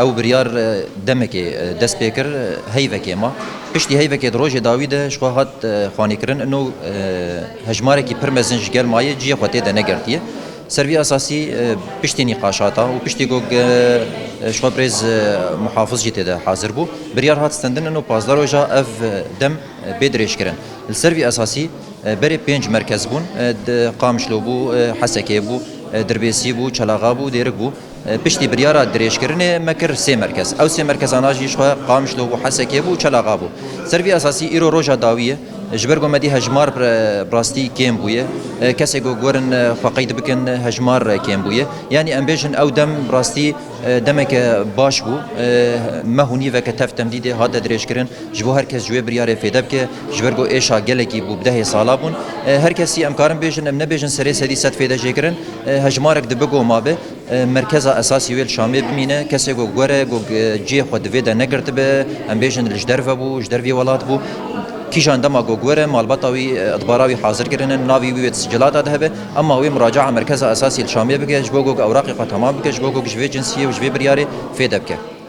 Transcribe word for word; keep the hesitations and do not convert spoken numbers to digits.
Ew biryar, e, demekê, e, dest pê kir, e, heyvekê ma. Piştî heyvekê di rojê dawî de ji xwe hat, e, xwanîkirin, ino, e, hejmarekî pir mezin ji gel mayê cihê xwe tê de negertiye. Ser vî esasî, e, piştî nîqaşata û piştî ku, e, e, ji xwe birêz, e, muhafiz jî tê de hazir bû. Biryar hat stendin, ino pazdeh roja ev, e, dem, e, bê dirêjkirin. Li ser vî esasî, e, berê pênc merkez bûn, e, di Qamişlo bû, e, Hesekê bû, e, Dirbêsî bû, Çelaxa bû, Dêrik bû. E, piştî biryara dirêjkirinê me kir sê merkez. Ew sê merkezana jî ji xwe Qamişlo bû, Hesekê bû, Çelaxa bû. Ser vî esasî îro roja dawî ye. Ji ber ku me dî hejmar bi, bi rastî kêm bûye. E, kesê ku gurin, e, xwe qeyd bikin, hejmar, e, kêm bûye. Yanî em bêjin ew dem bi rastî, e, demeke baş bû. E, meh û nîveke tev temdîdê hate dirêjkirin. Ji bo her kes ji wê biryarê fêde bike, ji ber ku êşa gelekî bû bi dehê sala bûn. E, her kesî em karin bêjin, em nebêjin serê sedî sed fêde jê kirin, e, hejmarek dibe ku mabe, e, merkeza esasî wê li Şamê bimîne, kesê ku guere, ku, e, cihê xwe di vê de negirtibe, em bêjin li ji derve bû, ji dervî welat bû. Kîjan dema ku guere, malbata wî, e, edbara wî hazir kirine, navî wî wê di sicilata de hebe, ema wê muraca'a merkeza esasî li Şamê bike, ji bo ku ewraqê xwe temam bike, ji bo ku ji vê cinsiyê û ji vê biryarê fêde bike.